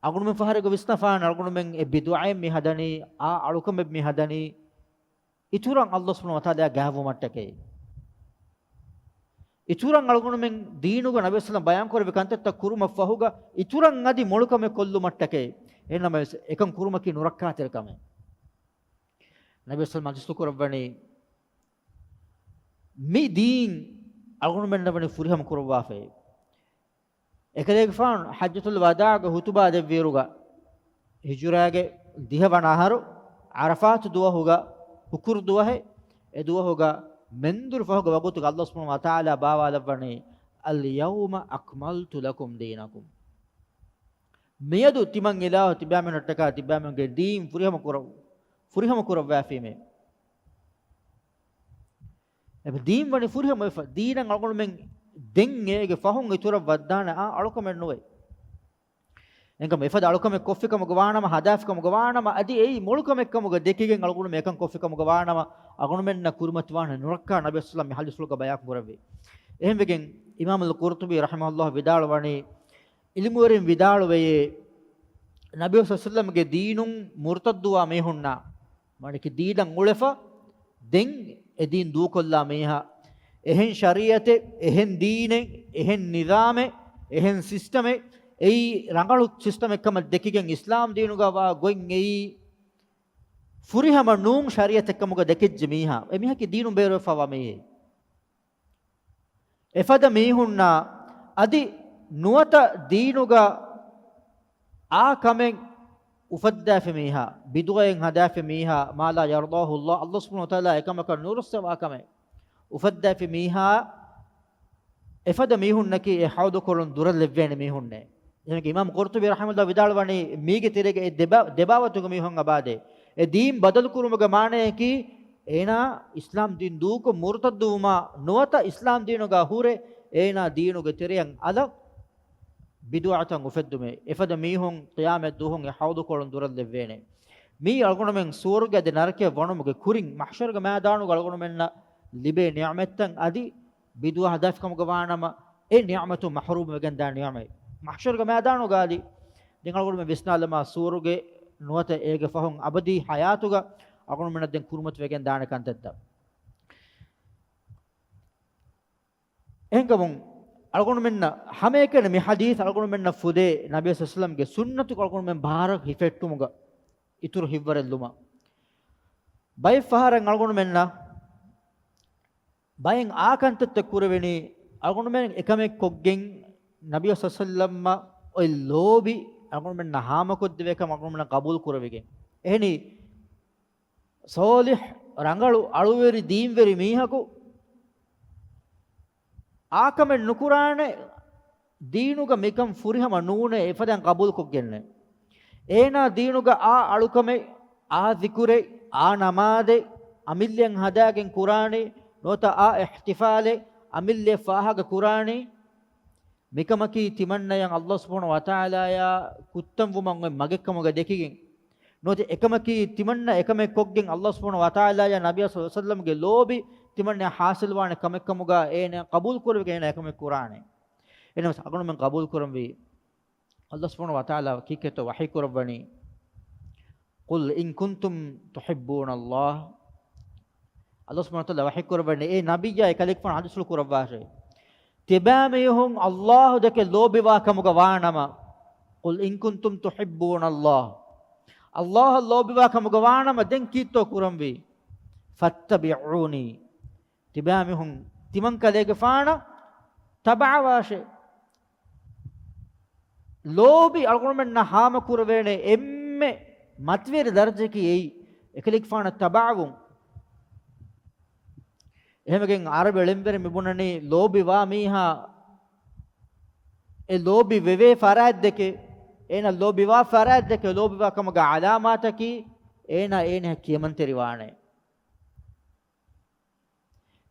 އަޅުގަނޑުމެން ފަހަރެއްގަ ވިސްނަފާނެ، އަޅުގަނޑުމެން އެ ބިދުޢައެއް މި ހަދަނީ، އާ އަޅުކަމެއް މި ހަދަނީ، އިތުރަށް ﷲ ސުބްޙާނަހޫ ވަތަޢާލާ ގާތްވުމަށްޓަކައި. އިތުރަށް އަޅުގަނޑުމެން ދީނުގަ ނަބީ ޞައްލަﷲު ޢަލައިހި ވަސައްލަމަ ބަޔާންކުރެއްވި ކަންތައްތައް ކުރުމަށް ފަހުގަ، އިތުރަށް އަދި މޮޅުކަމެއް ކޮށްލުމަށްޓަކައި. އެހެންނަމަވެސް، އެކަން ކުރުމަކީ ނުރައްކާތެރި ކަމެއް. ނަބީ ޞައްލަﷲު ޢަލައިހި ވަސައްލަމަ ޙަދީޘްފުޅު ކުރައްވަނީ، މި ދީން އަޅުގަނޑުމެންނަށް ވަނީ ފުރިހަމަ ކުރައްވާފައި. އެކަލޭގެފާނު ޙައްޖަތުލް ވަދާޢުގެ ޚުޠުބާ ދެއްވިއިރުގަ، ހިޖުރާގެ ދިހަވަނަ އަހަރު، ޢަރަފާތު ދުވަހުގަ، ހުކުރު ދުވަހެއް، އެ ދުވަހުގަ މެންދުރު ފަހުގެ ވަގުތުގަ ﷲ ސުބްޙާނަހޫ ވަތަޢާލާ ބާވާލައްވަނީ، "الْيَوْمَ أَكْمَلْتُ لَكُمْ دِينَكُمْ." މިއަދު ތިމަން އިލާހު ތިބާމެންނަށްޓަކާ ތިބާމެންގެ ދީން ފުރިހަމަ ކުރަ-، ފުރިހަމަ ކުރައްވާފީމޭ. އެބަ ދީން ވަނީ ފުރިހަމަވެފަ. ދީނަށް އަޅުގަނޑުމެން ދެން އޭގެ ފަހުން އިތުރަށް ވައްދާނެ އާ އަޅުކަމެއް ނުވޭ. އެންކަމަށް އެފަދަ އަޅުކަމެއް ކޮށްފިކަމުގަ ވާނަމަ، ހަދާފިކަމުގަ ވާނަމަ، އަދި އެއީ މޮޅުކަމެއްކަމުގަ ދެކިގެން އަޅުގަނޑުމެން އެކަން ކޮށްފިކަމުގަ ވާނަމަ، އަޅުގަނޑުމެންނަށް ކުރިމަތިވާނެ ނުރައްކާ ނަބީ ޞައްލަﷲު ޢަލައިހި ވަސައްލަމަ މި ޙަދީޘްފުޅުގަ ބަޔާން ކުރެއްވި. އެހެންވެގެން އިމާމުލް ޤުރްޠުބީ ރަޙިމަހުﷲ ވިދާޅުވަނީ، ޢިލްމުވެރިން ވިދާޅުވެޔޭ، ނަބީ ޞައްލަﷲު ޢަލައިހި ވަސައްލަމަގެ ދީނުން މުރުތައްދުވާ މީހުންނާ، މާނައަކީ ދީނަށް އުޅެފަ، ދެން އެ ދީން ދޫކޮށްލާ މީހާ، އެހެން ޝަރީޢަތެއް، އެހެން ދީނެއް، އެހެން ނިޒާމެއް، އެހެން ސިސްޓަމެއް، އެއީ ރަނގަޅު ސިސްޓަމެއް ކަމަށް ދެކިގެން އިސްލާމް ދީނުގަ ވާ ގޮތް އެއީ ފުރިހަމަ ނޫން ޝަރީޢަތެއް ކަމުގަ ދެކިއްޖެ މީހާ، އެ މީހަކީ ދީނުން ބޭރުވެފަވާ މީހެއް. އެފަދަ މީހުންނާ އަދި ނުވަތަ ދީނުގަ އާ ކަމެއް އުފައްދާފި މީހާ، ބިދުޢައެއް ހަދާފި މީހާ، ما لا يرضاه الله، ﷲ ސުބްޙާނަހޫ ވަތަޢާލާ އެކަމަކަށް ނުރުއްސަވާ ކަމެއް އުފައްދާފި މީހާ، އެފަދަ މީހުންނަކީ އެ ޙައުޟުކޮޅުން ދުރަށް ލެއްވޭނެ މީހުންނޭ. އެހެންވެ އިމާމް ޤުރްޠުބީ ރަޙިމަހުﷲ ވިދާޅުވަނީ، މީގެ ތެރޭގަ އެ ދެބަ-، ދެބާވަތުގެ މީހުން އަބާދޭ. އެ ދީން ބަދަލުކުރުމުގެ މާނަޔަކީ، އޭނާ އިސްލާމް ދީން ދޫކޮށް މުރުތައްދުވުމާ ނުވަތަ އިސްލާމް ދީނުގަ ހުރެ އޭނާ ދީނުގެ ތެރެއަށް އަލަށް ބިދުޢަތައް އުފެއްދުމެއް. އެފަދަ މީހުން ޤިޔާމަތް ދުވަހު އެ ޙައުޟުކޮޅުން ދުރަށް ލެއްވޭނެ. މީ އަޅުގަނޑުމެން ސުވަރުގެ އަދި ނަރަކަޔަށް ވަނުމުގެ ކުރިން މަޙްޝަރުގެ މައިދާނުގަ އަޅުގަނޑުމެންނަށް ލިބޭ ނިޢުމަތްތައް އަދި ބިދުޢަ ހަދާފިކަމުގަ ވާނަމަ، އެ ނިޢުމަތުން މަޙްރޫމް ވެގެންދާ ނިޢުމަތް. މަޙްޝަރުގެ މައިދާނުގަ އަދި ދެން އަޅުގަނޑުމެން ވިސްނާލަމާ، ސުވަރުގެ ނުވަތަ އޭގެ ފަހުން އަބަދީ ޙަޔާތުގަ އަޅުގަނޑުމެންނަށް ދެން ކުރިމަތިވެގެން ދާނެ ކަންތައްތައް. އެހެންކަމުން އަޅުގަނޑުމެންނަށް ހަމައެކަނި މި ޙަދީޘް އަޅުގަނޑުމެންނަށް ފުދޭ ނަބީ ޞައްލަﷲު ޢަލައިހި ވަސައްލަމަގެ ސުންނަތު އަޅުގަނޑުމެން ބާރަށް ހިފެއްޓުމުގަ އިތުރު ހިތްވަރެއް ލުމަށް. ބައެއް ފަހަރަށް އަޅުގަނޑުމެންނަށް ބައެއް އާ ކަންތައްތައް ކުރެވެނީ، އަޅުގަނޑުމެން އެކަމެއް ކޮށްގެން، ނަބިއްޔާ ޞައްލަﷲު ޢަލައިހި ވަސައްލަމަށް އޮތް ލޯބި އަޅުގަނޑުމެންނަށް ހާމަކޮށްދެވޭ ކަމަށް އަޅުގަނޑުމެންނަށް ޤަބޫލު ކުރެވިގެން. އެހެނީ، ޞާލިޙު ރަނގަޅު އަޅުވެރި ދީންވެރި މީހަކު އާކަމެއް ނުކުރާނެ، ދީނުގަ މިކަން ފުރިހަމަ ނޫނޭ، އެފަދައިން ޤަބޫލުކޮށްގެންނެ. އޭނާ ދީނުގަ އާ އަޅުކަމެއް، އާ ޛިކުރެއް، އާ ނަމާދެއް، އަމިއްލައަށް ހަދާގެން ކުރާނީ، ނުވަތަ އާ އިޙްތިފާލެއް، އަމިއްލައަށް ފާހަގަ ކުރާނީ، މިކަމަކީ ތިމަންނަޔަށް ﷲ ސުބްޙާނަހޫ ވަތަޢާލާޔާ ކުއްތަންވުމަށް އޮތް މަގެއްކަމުގަ ދެކިގެން. ނުވަތަ އެކަމަކީ ތިމަންނަ އެކަމެއް ކޮށްގެން ﷲ ސުބްޙާނަހޫ ވަތަޢާލާޔާ ނަބިއްޔާ ޞައްލަﷲު ޢަލައިހި ވަސައްލަމްގެ ލޯބި ތިމަންނަޔަށް ޙާޞިލްވާނެ ކަމެއްކަމުގަ އޭނަ ޤަބޫލު ކުރެވިގެން އޭނަ އެކަމެއް ކުރާނެ. އެހެނަސް އަޅުގަނޑުމެން ޤަބޫލު ކުރަންވީ، ﷲ ސުބްޙާނަހޫ ވަތަޢާލާ ކީކޭތޯ ވަޙީ ކުރައްވަނީ؟ قل إن كنتم تحبون الله. ﷲ ސުބްޙާނަހޫ ވަތަޢާލާ ވަޙީ ކުރައްވަނީ، އޭ ނަބިއްޔާ، އެކަލޭގެފާނު ޙަދީޘްފުޅު ކުރައްވާށޭ. ތިބާމީހުން ﷲ ދެކެ ލޯބިވާ ކަމުގަ ވާނަމަ، قل إن كنتم تحبون الله، ﷲ އަށް ލޯބިވާ ކަމުގަ ވާނަމަ، ދެން ކީއްތޯ ކުރަންވީ؟ فاتبعوني. ތިބާމީހުން ތިމަން ކަލޭގެފާނަށް ތަބަޢަވާށޭ. ލޯބި އަޅުގަނޑުމެންނަށް ހާމަކުރެވޭނެ އެންމެ މަތިވެރި ދަރަޖައަކީ އެއީ، އެކަލޭގެފާނަށް ތަބަޢަވުން. އެހެމެގެން ޢަރަބި އެޅެންވެރިން މިބުނަނީ، ލޯބިވާ މީހާ އެ ލޯބި ވެވޭ ފަރާތްދެކެ، އޭނަ ލޯބިވާ ފަރާތްދެކެ، ލޯބިވާ ކަމުގެ ޢަލާމާތަކީ، އޭނަ އޭނަ ކިޔަމަންތެރިވާނެ.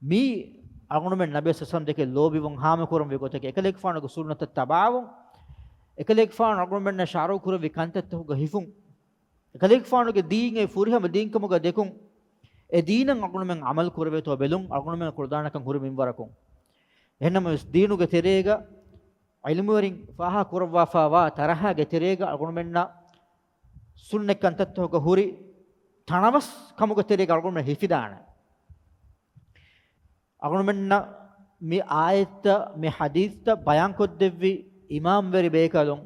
މީ އަޅުގަނޑުމެން ނަބީ ސައްސަމް ދެކެ ލޯބިވުން ހާމަކުރަންވީ ގޮތަކީ، އެކަލޭގެފާނުގެ ސުންނަތަށް ތަބާވުން، އެކަލޭގެފާނު އަޅުގަނޑުމެންނަށް ޝަރުޢު ކުރެއްވި ކަންތައްތަކުގަ ހިފުން، އެކަލޭގެފާނުގެ ދީން އެ ފުރިހަމަ ދީންކަމުގަ ދެކުން، އެ ދީނަށް އަޅުގަނޑުމެން ޢަމަލު ކުރެވޭތޯ ބެލުން، އަޅުގަނޑުމެން ކުޅަދާނަކަން ހުރި މިންވަރަކުން. އެހެންނަމަވެސް ދީނުގެ ތެރޭގަ ޢިލްމުވެރިން ފާހަގަ ކުރައްވާފާވާ ތަރަހާގެ ތެރޭގަ އަޅުގަނޑުމެންނަށް ސުންނަތް ކަންތައްތަކުގަ ހުރި ތަނަވަސް ކަމުގެ ތެރޭގަ އަޅުގަނޑުމެން ހިފިދާނެ. އަޅުގަނޑުމެންނަށް މި އާޔަތްތައް، މި ޙަދީޘްތައް ބަޔާންކޮށްދެއްވި އިމާމްވެރި ބޭކަލުން،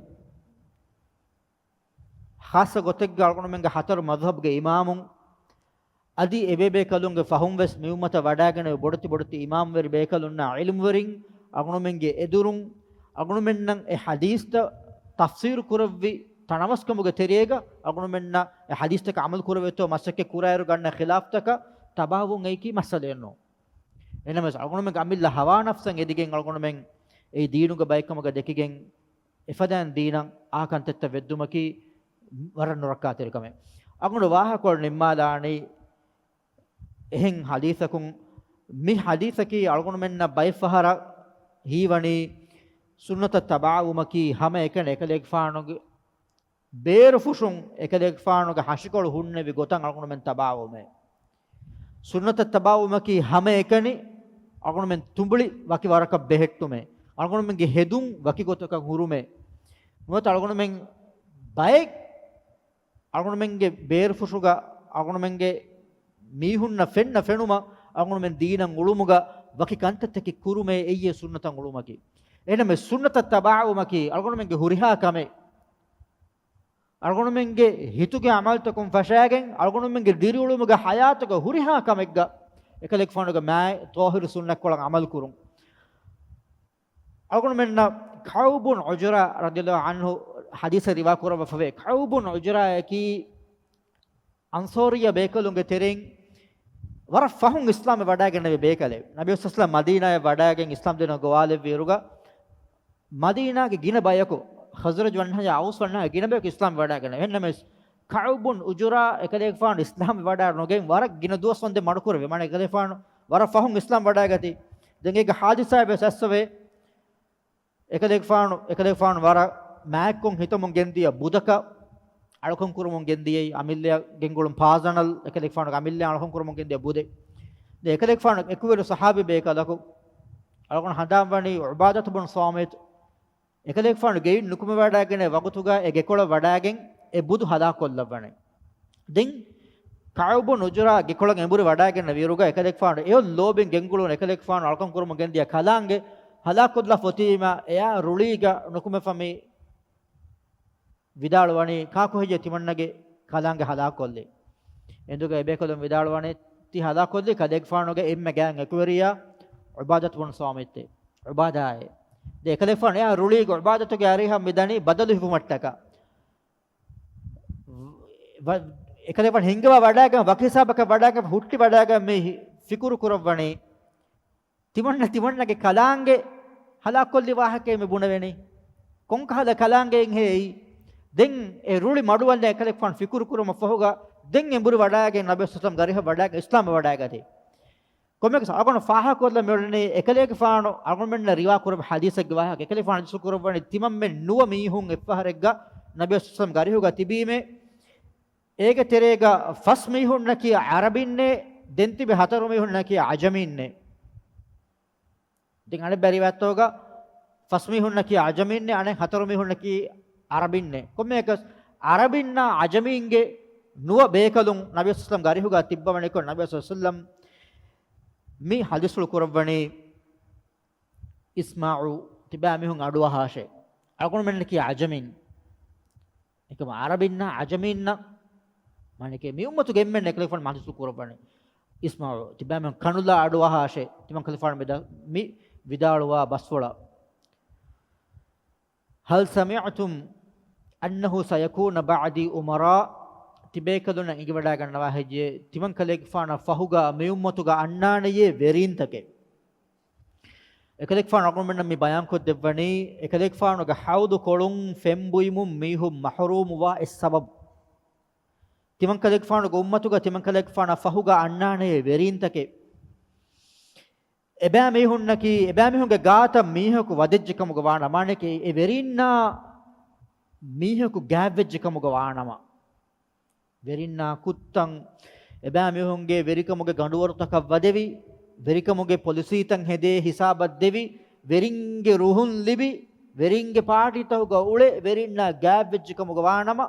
ޚާއްޞަ ގޮތެއްގަ އަޅުގަނޑުމެންގެ ހަތަރު މަޛްހަބްގެ އިމާމުން، އަދި އެބޭބޭކަލުންގެ ފަހުން ވެސް މި އުއްމަތަށް ވަޑައިގެންނެވި ބޮޑެތި ބޮޑެތި އިމާމްވެރި ބޭކަލުންނާ ޢިލްމުވެރިން އަޅުގަނޑުމެންގެ އެދުރުން، އަޅުގަނޑުމެންނަށް އެ ޙަދީޘްތައް ތަފްސީރު ކުރެއްވި ތަނަވަސްކަމުގެ ތެރޭގަ އަޅުގަނޑުމެންނަށް އެ ޙަދީޘްތަކަށް ޢަމަލު ކުރެވޭތޯ މަސައްކަތް ކުރާއިރު ގަންނަ ޚިލާފްތަކަށް ތަބާވުން އެއީކީ މައްސަލައެއް ނޫން. އެހެންނަމަވެސް އަޅުގަނޑުމެންގެ އަމިއްލަ ހަވާ ނަފްސަށް އެދިގެން އަޅުގަނޑުމެން އެއީ ދީނުގެ ބައެއްކަމުގަ ދެކިގެން، އެފަދައިން ދީނަށް އާ ކަންތައްތައް ވެއްދުމަކީ ވަރަށް ނުރައްކާތެރި ކަމެއް. އަޅުގަނޑު ވާހަކަކޮޅު ނިންމާލާނީ އެހެން ޙަދީޘަކުން. މި ޙަދީޘަކީ އަޅުގަނޑުމެންނަށް ބައެއްފަހަރަށް ހީވަނީ، ސުންނަތަށް ތަބާވުމަކީ ހަމައެކަނި އެކަލޭގެފާނުގެ ބޭރުފުށުން އެކަލޭގެފާނުގެ ހަށިކޮޅު ހުންނެވި ގޮތަށް އަޅުގަނޑުމެން ތަބާވުމޭ. ސުންނަތަށް ތަބާވުމަކީ ހަމައެކަނި އަޅުގަނޑުމެން ތުނބުޅި ވަކި ވަރަކަށް ބެހެއްޓުމޭ. އަޅުގަނޑުމެންގެ ހެދުން ވަކި ގޮތަކަށް ހުރުމޭ. ނުވަތަ އަޅުގަނޑުމެން ބައެއް އަޅުގަނޑުމެންގެ ބޭރުފުށުގަ އަޅުގަނޑުމެންގެ މީހުންނަށް ފެންނަ ފެނުމަށް އަޅުގަނޑުމެން ދީނަށް އުޅުމުގަ ވަކި ކަންތައްތަކެއް ކުރުމޭ، އެއީ ސުންނަތަށް އުޅުމަކީ. އެހެންނަމަވެސް ސުންނަތަށް ތަބާވުމަކީ އަޅުގަނޑުމެންގެ ހުރިހާ ކަމެއް އަޅުގަނޑުމެންގެ ހިތުގެ ޢަމަލުތަކުން ފަށާގެން، އަޅުގަނޑުމެންގެ ދިރިއުޅުމުގެ ޙަޔާތުގެ ހުރިހާ ކަމެއްގަ އެކަލޭގެފާނުގެ މާތް ޠާހިރު ސުންނަތްކޮޅަށް ޢަމަލު ކުރުން. އަޅުގަނޑުމެންނަށް ކަޢުބު ބުން ޢުޖުރާ ރަޟިޔަﷲ ޢަންހު ޙަދީޘެއް ރިވާ ކުރައްވާފަވޭ. ކަޢުބު ބުން ޢުޖުރާއަކީ އަންޞާރިއްޔަ ބޭކަލުންގެ ތެރެއިން ވަރަށް ފަހުން އިސްލާމްވެ ވަޑައިގެންނެވި ބޭކަލެއް. ނަބީ ސައްސަލަމް މަދީނާއަށް ވަޑައިގެން އިސްލާމް ދީނަށް ގޮވާލެއްވިއިރުގަ، މަދީނާގެ ގިނަ ބަޔަކު، ޚަޒްރަޖް ވަންހާ އައުސް ވަންހާ ގިނަ ބަޔަކު އިސްލާމް ވަޑައިގެންނެވި. އެހެންނަމަވެސް، ކަޢުބު ބުން ޢުޖުރާ އެކަލޭގެފާނު އިސްލާމް ވަޑައި ނުގެން ވަރަށް ގިނަ ދުވަސް ވަންދެން މަޑުކުރެވި. މާނަ އެކަލޭގެފާނު ވަރަށް ފަހުން އިސްލާމް ވަޑައިގަތީ. ދެން އޭގެ ޙާދިސާއެއް ވެސް އައްސަވޭ. އެކަލޭގެފާނު، އެކަލޭގެފާނު ވަރަށް މާތްކޮށް ހިތަމުން ގެންދިޔަ ބުދަކަށް އަޅުކަން ކުރަމުން ގެންދިޔައީ، އަމިއްލަޔަށް ގެންގުޅުން ޕާސަނަލް އެކަލޭގެފާނުގެ އަމިއްލަޔަށް އަޅުކަން ކުރަމުން ގެންދިޔަ ބުދެއް. ދެން އެކަލޭގެފާނު އެކުވެރި ޞަޙާބީ ބޭކަލަކު އަޅުގަނޑު ހަނދާން ވަނީ ޢުބާދަތު ބުން ޞާމިތު. އެކަލޭގެފާނު ގެއިން ނުކުމެވަޑައިގެން ވަގުތުގަ އެ ގެކޮޅަށް ވަޑައިގެން އެ ބުދު ހަލާކުކޮށްލައްވަނީ. ދެން ކަޢުބު ބުން ޢުޖުރާ ގެކޮޅަށް އެނބުރި ވަޑައިގެންނެވިއިރުގަ އެކަލޭގެފާނު އެއޮތް ލޯބިން ގެންގުޅުން އެކަލޭގެފާނު އަޅުކަން ކުރަމުން ގެންދިޔަ ކަލާނގެ ހަލާކުކޮށްލާފަ އޮތީމާ އެއާ ރުޅީގަ ނުކުމެފަ މި ވިދާޅުވަނީ، ކާކު ހެއްޔޭ ތިމަންނަގެ ކަލާނގެ ހަލާކުކޮށްލީ؟ އެނދުގަ އެބޭކަލުން ވިދާޅުވަނީ، ތި ހަލާކުކޮށްލީ ކަލޭގެފާނުގެ އެންމެ ގާތް އެކުވެރިޔާ ޢުބާދަތު ބުން ޞާމިތޭ. ޢުބާދާއޭ. ދެ އެކަލޭގެފާނު އެއާ ރުޅީގެ ޢުބާދަތުގެ އަރިހަށް މި ދަނީ ބަދަލު ހިފުމަށްޓަކާ. ވަ-، އެކަލޭގެފާނު ހިންގަވާ ވަޑާގެން ވަކި ހިސާބަކަށް ވަޑާގެން ހުއްޓި ވަޑާގެން މި ހި-، ފިކުރު ކުރައްވަނީ. ތިމަންނަ ތިމަންނަގެ ކަލާނގެ ހަލާކުކޮށްލި ވާހަކައެއް މި ބުނެވެނީ. ކޮންކަހަލަ ކަލާނގެއެއްހޭ އެއީ؟ ދެން އެ ރުޅި މަޑުވަންޏާ އެކަލޭގެފާނު ފިކުރު ކުރުމަށް ފަހުގަ ދެން އެނބުރި ވަޑާގެން ނަބިއްސަލާމް ގަރިހަށް ވަޑާގެން އިސްލާމް ވަޑާގަތީ. ކޮންމެއަކަސް އަޅުގަނޑު ފާހަގަކޮށްލަން މިއުޅެނީ އެކަލޭގެފާނު އަޅުގަނޑުމެންނަށް ރިވާ ކުރެއްވި ޙަދީޘެއްގެ ވާހަކަ. އެކަލޭގެފާނު ޙަދީޘް ކުރައްވަނީ ތިމަންމެން ނުވަ މީހުން އެއްފަހަރެއްގަ ނަބިއްސަލާމް ގަރިހުގަ ތިބީމޭ. އޭގެ ތެރޭގަ ފަސް މީހުންނަކީ ޢަރަބިންނޭ، ދެން ތިބި ހަތަރު މީހުންނަކީ ޢަޖަމީންނޭ. ދެން އަނެއް ބައި ރިވާޔަތްތަކުގަ ފަސް މީހުންނަކީ ޢަޖަމީންނޭ، އަނެއް ހަތަރު މީހުންނަކީ ޢަރަބިންނޭ. ކޮންމެއަކަސް ޢަރަބިންނާ ޢަޖަމީންގެ ނުވަ ބޭކަލުން ނަބިއްސަލާމް ގަރިހުގަ ތިއްބަވަނިކޮށް، ނަބިއްސަލާމް މި ޙަދީޘްފުޅު ކުރައްވަނީ އިސްމަޢު، ތިބާމީހުން އަޑުއަހާށޭ. އަޅުގަނޑުމެންނަކީ ޢަޖަމީން. އެކަމަ ޢަރަބިންނާ ޢަޖަމީންނަށް، މާނައަކީ މި އުއްމަތުގެ އެންމެން އެކަލޭގެފާނު ޙަދީޘް ކުރައްވަނީ. އިސްމަޢު، ތިބާމީހުން ކަނުލާ އަޑުއަހާށޭ. ތިމަން ކަލޭގެފާނު މި ދަ-، މި ވިދާޅުވާ ބަސްފުޅަށް. هل سمعتم أنه سيكون بعدي أمراء؟ ތިބޭކަލުންނަށް އެނގިވަޑައިގަންނަވާ ހެއްޔޭ، ތިމަން ކަލޭގެފާނަށް ފަހުގަ މި އުއްމަތުގަ އަންނާނެޔޭ ވެރީންތަކެއް؟ އެކަލޭގެފާނު އަޅުގަނޑުމެންނަށް މި ބަޔާންކޮށްދެއްވަނީ، އެކަލޭގެފާނުގެ ޙައުޟު ކޮޅުން ފެން ބުއިމުން މީހުން މަޙްރޫމުވާ އެއް ސަބަބު. ތިމަން ކަލޭގެފާނުގެ އުއްމަތުގަ ތިމަން ކަލޭގެފާނަށް ފަހުގަ އަންނާނެޔޭ ވެރީންތަކެއް. އެބައިމީހުންނަކީ، އެބައިމީހުންގެ ގާތަށް މީހަކު ވަދެއްޖެ ކަމުގަ ވާނަމަ، މާނައަކީ އެ ވެރީންނާ މީހަކު ގާތްވެއްޖެ ކަމުގަ ވާނަމަ، ވެރިންނާ ކުއްތަން އެބައިމީހުންގެ ވެރިކަމުގެ ގަނޑުވަރުތަކަށް ވަދެވި، ވެރިކަމުގެ ޕޮލިސީތައް ހެދޭ ހިސާބަށް ދެވި، ވެރިންގެ ރުހުން ލިބި، ވެރިންގެ ޕާޓީތަކުގަ އުޅެ، ވެރިންނާ ގާތްވެއްޖެ ކަމުގަ ވާނަމަ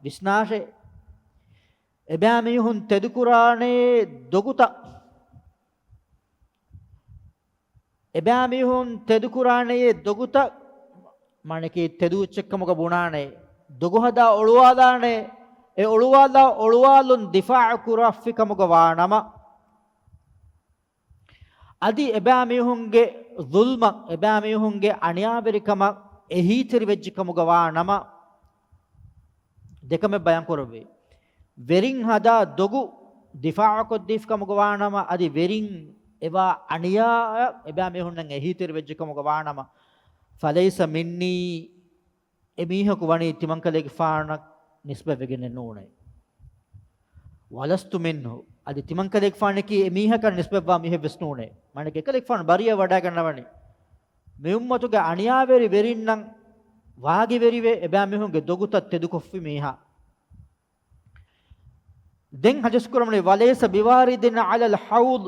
ވިސްނާށޭ. އެބައިމީހުން ތެދުކުރާނެ ދޮގުތައް، އެބައިމީހުން ތެދުކުރާނެޔޭ ދޮގުތައް، މާނައަކީ ތެދު އެއްޗެއްކަމުގަ ބުނާނެ. ދޮގު ހަދާ އޮޅުވާލާނެ. އެ އޮޅުވާލާ އޮޅުވާލުން ދިފާޢު ކުރާފި ކަމުގަ ވާނަމަ، އަދި އެބައިމީހުންގެ ޒުލްމަށް، އެބައިމީހުންގެ އަނިޔާވެރިކަމަށް އެހީތެރިވެއްޖެ ކަމުގަ ވާ ނަމަ، ދެކަމެއް ބަޔާން ކުރެއްވި. ވެރިން ހަދާ ދޮގު ދިފާޢުކޮށްދީފި ކަމުގަ ވާ ނަމަ، އަދި ވެރިން އެވާ އަނިޔާއަށް އެބައިމީހުންނަށް އެހީތެރިވެއްޖެ ކަމުގަ ވާ ނަމަ، فليس مني، އެމީހަކު ވަނީ ތިމަންކަލޭގެފާނަށް ނިސްބަތްވެގެނެއް ނޫނޭ. ولست منه، އަދި ތިމަންކަލޭގެފާނަކީ އެމީހަކަށް ނިސްބަތްވާ މީހެއްވެސް ނޫނޭ. މާނައަކީ އެކަލޭގެފާނު ބަރީއަށް ވަޑައިގަންނަވަނީ. މި އުއްމަތުގެ އަނިޔާވެރި ވެރިންނަށް ވާގިވެރިވެ، އެބައިމީހުންގެ ދޮގުތައް ތެދުކޮށްފި މީހާ. ދެން ޙަދީޘް ކުރަމުނީ، وليس بوارد على الحوض،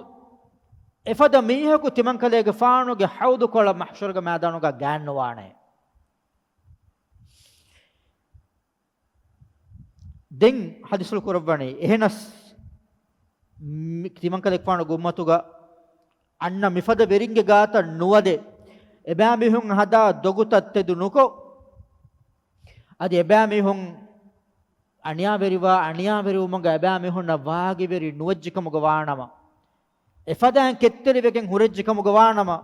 އެފަދަ މީހަކު ތިމަންކަލޭގެފާނުގެ ޙައުޟުކޮޅަށް މަޙްޝަރުގެ މައިދާނުގަ ގާތްނުވާނެ. ދެން ޙަދީޘްފުޅު ކުރައްވަނީ، އެހެނަސް މި-، ތިމަންކަލޭގެފާނުގެ އުއްމަތުގަ އަންނަ މިފަދަ ވެރިންގެ ގާތަށް ނުވަދެ، އެބައިމީހުން ހަދާ ދޮގުތައް ތެދު ނުކޮށް، އަދި އެބައިމީހުން އަނިޔާވެރިވާ އަނިޔާވެރިވުމުގަ އެބައިމީހުންނަށް ވާގިވެރި ނުވެއްޖެ ކަމުގަ ވާނަމަ، އެފަދައިން ކެތްތެރިވެގެން ހުރެއްޖެ ކަމުގަ ވާނަމަ،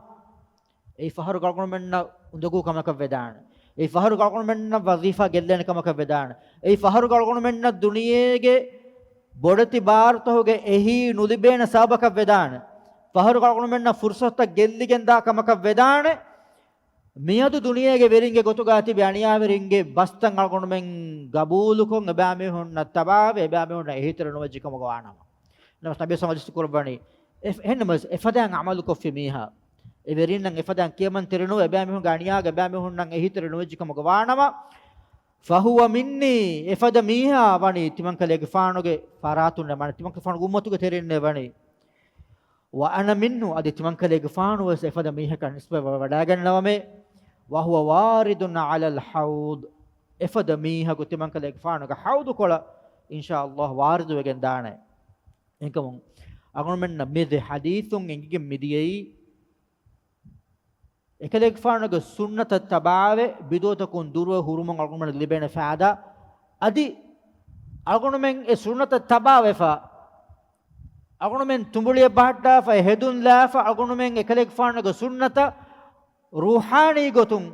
އެއީ ފަހަރު އަޅުގަނޑުމެންނަށް އުނދަގޫ ކަމަކަށް ވެދާނެ. އެއީ ފަހަރު އަޅުގަނޑުމެންނަށް ވަޒީފާ ގެއްލޭނެ ކަމަކަށް ވެދާނެ. އެއީ ފަހަރު އަޅުގަނޑުމެންނަށް ދުނިޔޭގެ ބޮޑެތި ބާރުތަކުގެ އެހީ ނުލިބޭނެ ސަބަބަކަށް ވެދާނެ. ފަހަރު އަޅުގަނޑުމެންނަށް ފުރުސަތުތައް ގެއްލިގެންދާ ކަމަކަށް ވެދާނެ. މިއަދު ދުނިޔޭގެ ވެރިންގެ ގޮތުގަ ތިބި އަނިޔާވެރިންގެ ބަސްތައް އަޅުގަނޑުމެން ގަބޫލުކޮށް، އެބައިމީހުންނަށް ތަބާވެ، އެބައިމީހުންނަށް އެހީތެރި ނުވެއްޖެ ކަމުގަ ވާނަމަ. ނަމަ ނަބީ ސަލަމް ޙަދީޘް ކުރައްވަނީ، އެ-، އެހެންނަމަވެސް އެފަދައިން ޢަމަލުކޮށްފި މީހާ، އެ ވެރިންނަށް އެފަދައިން ކިޔަމަންތެރި ނުވެ، އެބައިމީހުންގެ އަނިޔާގަ އެބައިމީހުންނަށް އެހީތެރި ނުވެއްޖެ ކަމުގަ ވާނަމަ، فهو مني، އެފަދަ މީހާ ވަނީ ތިމަންކަލޭގެފާނުގެ ފަރާތުންނޭ، މާނަ ތިމަންކަލޭގެފާނުގެ އުއްމަތުގެ ތެރެއިންނޭ ވަނީ. وأنا منه، އަދި ތިމަންކަލޭގެފާނުވެސް އެފަދަ މީހަކަށް ނިސްބަތްވެ ވަޑައިގަންނަވަމޭ. وهو وارد على الحوض، އެފަދަ މީހަކު ތިމަންކަލޭގެފާނުގެ ޙައުޟުކޮޅަށް އިންޝާﷲ ވާރިދުވެގެން ދާނެ. އެކަމުން އަޅުގަނޑުމެންނަށް މި ދެ ޙަދީޘުން އެނގިގެން މިދިޔައީ، އެކަލޭގެފާނުގެ ސުންނަތަށް ތަބާވެ، ބިދުޢަތަކުން ދުރުވެ ހުރުމުން އަޅުގަނޑުމެންނަށް ލިބޭނެ ފާއިދާ، އަދި އަޅުގަނޑުމެން އެ ސުންނަތަށް ތަބާވެފަ، އަޅުގަނޑުމެން ތުނބުޅިއެއް ބަހައްޓާފަ، އެ ހެދުން ލާފަ، އަޅުގަނޑުމެން އެކަލޭގެފާނުގެ ސުންނަތަށް ރޫޙާނީ ގޮތުން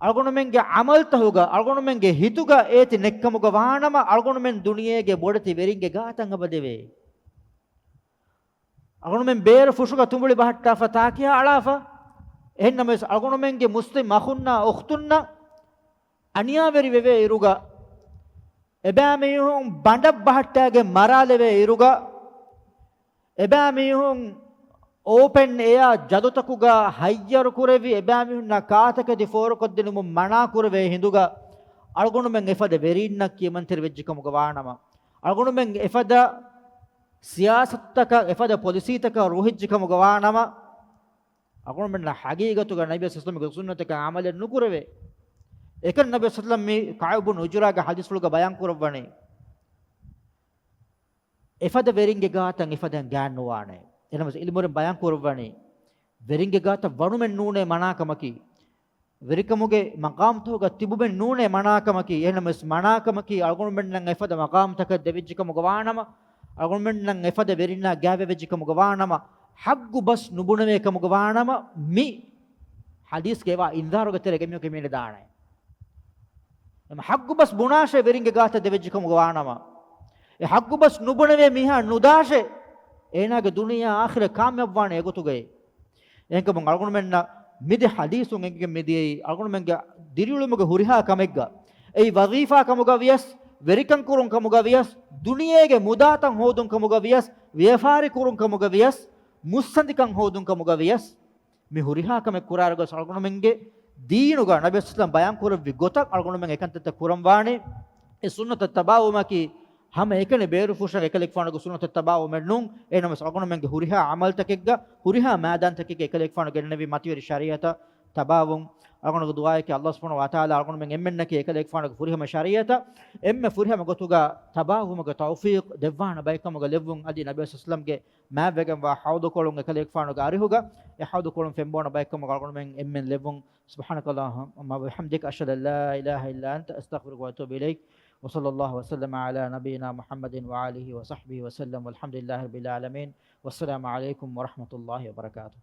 އަޅުގަނޑުމެންގެ ޢަމަލުތަހުގަ، އަޅުގަނޑުމެންގެ ހިތުގަ އޭތި ނެއްކަމުގަ ވާނަމަ، އަޅުގަނޑުމެން ދުނިޔޭގެ ބޮޑެތި ވެރިންގެ ގާތަށް އެބަދެވޭ. އަޅުގަނޑުމެން ބޭރު ފުށުގަ ތުނބުޅި ބަހައްޓާފަ، ތާކިޔާ އަޅާފަ. އެހެންނަމަވެސް، އަޅުގަނޑުމެންގެ މުސްލިމް އަޚުންނާ އުޚްތުންނަށް އަނިޔާވެރި ވެވޭ އިރުގަ، އެބައިމީހުން ބަނޑަށް ބަހައްޓާގެން މަރާލެވޭ އިރުގަ، އެބައިމީހުން އޯޕަން އެއާ ޖަލުތަކުގަ ހައްޔަރު ކުރެވި، އެބައިމީހުންނާ ކާތަކެތި ފޯރުކޮށްދިނުމުން މަނާ ކުރެވޭ ހިނދުގަ، އަޅުގަނޑުމެން އެފަދަ ވެރީންނަށް ކިޔަމަންތެރި ވެއްޖެ ކަމުގަ ވާނަމަ، އަޅުގަނޑުމެން އެފަދަ ސިޔާސަތުތަކަށް، އެފަދަ ޕޮލިސީތަކަށް ރުހިއްޖެ ކަމުގަ ވާނަމަ، އަޅުގަނޑުމެންނަށް ޙަޤީޤަތުގަ ނަބީ ސައްލަމްގެ ސުންނަތަކަށް ޢަމަލެއް ނުކުރެވޭ. އެކަން ނަބީ ސައްލަމް މި ކަޢުބު ބުން ޢުޖުރާގެ ޙަދީޘްފުޅުގަ ބަޔާން ކުރައްވަނީ. އެފަދަ ވެރިންގެ ގާތަށް އެފަދައިން ގާތް ނުވާނެ. އެނަމަސް ޢިލްމުވެރިން ބަޔާން ކުރައްވަނީ، ވެރިންގެ ގާތަށް ވަނުމެއް ނޫނޭ މަނާކަމަކީ. ވެރިކަމުގެ މަޤާމްތަކުގަ ތިބުމެއް ނޫނޭ މަނާކަމަކީ. އެހެނަމަސް މަނާކަމަކީ، އަޅުގަނޑުމެންނަށް އެފަދަ މަޤާމްތަކެއް ދެވިއްޖެ ކަމުގަ ވާނަމަ، އަޅުގަނޑުމެންނަށް އެފަދަ ވެރިންނާ ގާތްވެވެއްޖެ ކަމުގަ ވާނަމަ، ޙައްޤު ބަސް ނުބުނެވޭ ކަމުގަ ވާނަމަ، މި ޙަދީޘްގައިވާ އިންޒާރުގެ ތެރޭގަ މީހަކު މި ނިދާނެ. އެމަ ޙައްޤު ބަސް ބުނާށޭ ވެރިންގެ ގާތަށް ދެވެއްޖެ ކަމުގަ ވާނަމަ، އެ ޙައްޤު ބަސް ނުބުނެވޭ މީހާ ނުދާށޭ، އޭނާގެ ދުނިޔެ އާޚިރަތް ކާމިޔާބުވާނެ އެގޮތުގައި. އެހެންކަމުން އަޅުގަނޑުމެންނަށް މިދި ޙަދީޘުން އެނގިގެން މިދިޔައީ، އަޅުގަނޑުމެންގެ ދިރިއުޅުމުގެ ހުރިހާ ކަމެއްގަ، އެއީ ވަޒީފާ ކަމުގަ ވިޔަސް، ވެރިކަން ކުރުން ކަމުގަ ވިޔަސް، ދުނިޔޭގެ މުދާތައް ހޯދުން ކަމުގަ ވިޔަސް، ވިޔަފާރި ކުރުން ކަމުގަ ވިޔަސް، މުއްސަނދިކަން ހޯދުން ކަމުގަ ވިޔަސް، މި ހުރިހާ ކަމެއް ކުރާއިރުގަސް އަޅުގަނޑުމެންގެ ދީނުގަ ނަބީ ސައްލަމް ބަޔާން ކުރެއްވި ގޮތަށް އަޅުގަނޑުމެން އެކަންތައްތައް ކުރަންވާނެ. އެ ސުންނަތަށް ތަބާވުމަކީ ހަމަ އެކަނި ބޭރުފުށަށް އެކަލޭގެފާނުގެ ސުންނަތަށް ތަބާވުމެއް ނޫން. އެހެނަމަސް އަޅުގަނޑުމެންގެ ހުރިހާ ޢަމަލުތަކެއްގަ، ހުރިހާ މައިދާންތަކެއްގަ އެކަލޭގެފާނު ގެންނެވި މަތިވެރި ޝަރީޢަތަށް ތަބާވުން. އަޅުގަނޑުގެ ދުޢާއަކީ ﷲ ސުބްޙާނަހޫ ވަތަޢާލާ އަޅުގަނޑުމެން އެންމެންނަކީ އެކަލޭގެފާނުގެ ފުރިހަމަ ޝަރީޢަތަށް އެންމެ ފުރިހަމަ ގޮތުގަ ތަބާވުމުގެ ތައުފީޤު ދެއްވާނެ ބައެއްކަމުގަ ލެއްވުން. އަދި ނަބީ ސައްލަމްގެ މާތްވެގެންވާ ޙައުޟުކޮޅުން އެކަލޭގެފާނުގެ އަރިހުގަ އެ ޙައުޟުކޮޅުން ފެންބޯނެ ބައެއްކަމުގަ އަޅުގަނޑުމެން އެންމެން ލެއްވުން. سبحانك اللهم وبحمدك، أشهد أن لا إله إلا أنت، أستغفرك وأتوب إليك. وصلى الله وسلم على نبينا محمد وآله وصحبه وسلم، والحمد لله رب العالمين. والسلام عليكم ورحمة الله وبركاته.